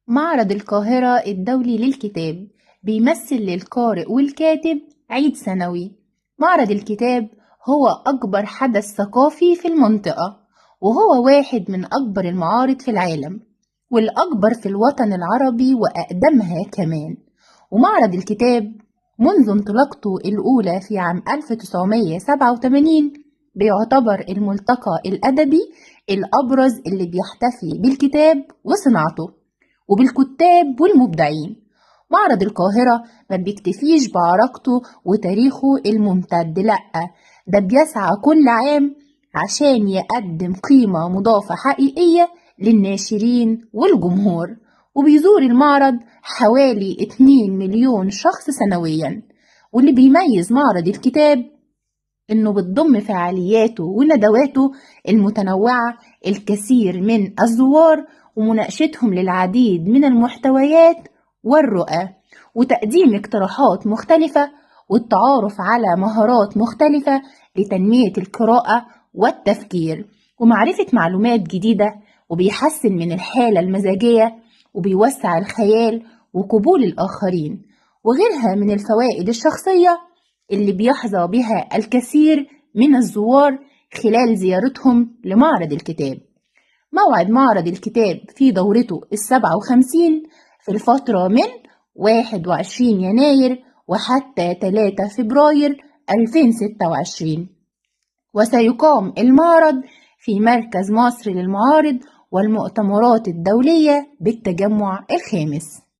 معرض القاهرة الدولي للكتاب بيمثل للقارئ والكاتب عيد سنوي. معرض الكتاب هو أكبر حدث ثقافي في المنطقة، وهو واحد من أكبر المعارض في العالم والأكبر في الوطن العربي وأقدمها كمان. ومعرض الكتاب منذ انطلاقته الأولى في عام 1987 بيعتبر الملتقى الأدبي الأبرز اللي بيحتفي بالكتاب وصناعته وبالكتاب والمبدعين. معرض القاهرة ما بيكتفيش بعراقته وتاريخه الممتد، لأ ده بيسعى كل عام عشان يقدم قيمة مضافة حقيقية للناشرين والجمهور. وبيزور المعرض حوالي 2 مليون شخص سنويا. واللي بيميز معرض الكتاب إنه بتضم فعالياته وندواته المتنوعة الكثير من الزوار ومناقشتهم للعديد من المحتويات والرؤى، وتقديم اقتراحات مختلفة والتعارف على مهارات مختلفة لتنمية القراءة والتفكير ومعرفة معلومات جديدة، وبيحسن من الحالة المزاجية وبيوسع الخيال وقبول الآخرين وغيرها من الفوائد الشخصية اللي بيحظى بها الكثير من الزوار خلال زيارتهم لمعرض الكتاب. موعد معرض الكتاب في دورته 57 في الفترة من 21 يناير وحتى 3 فبراير 2026، وسيقام المعرض في مركز مصر للمعارض والمؤتمرات الدولية بالتجمع الخامس.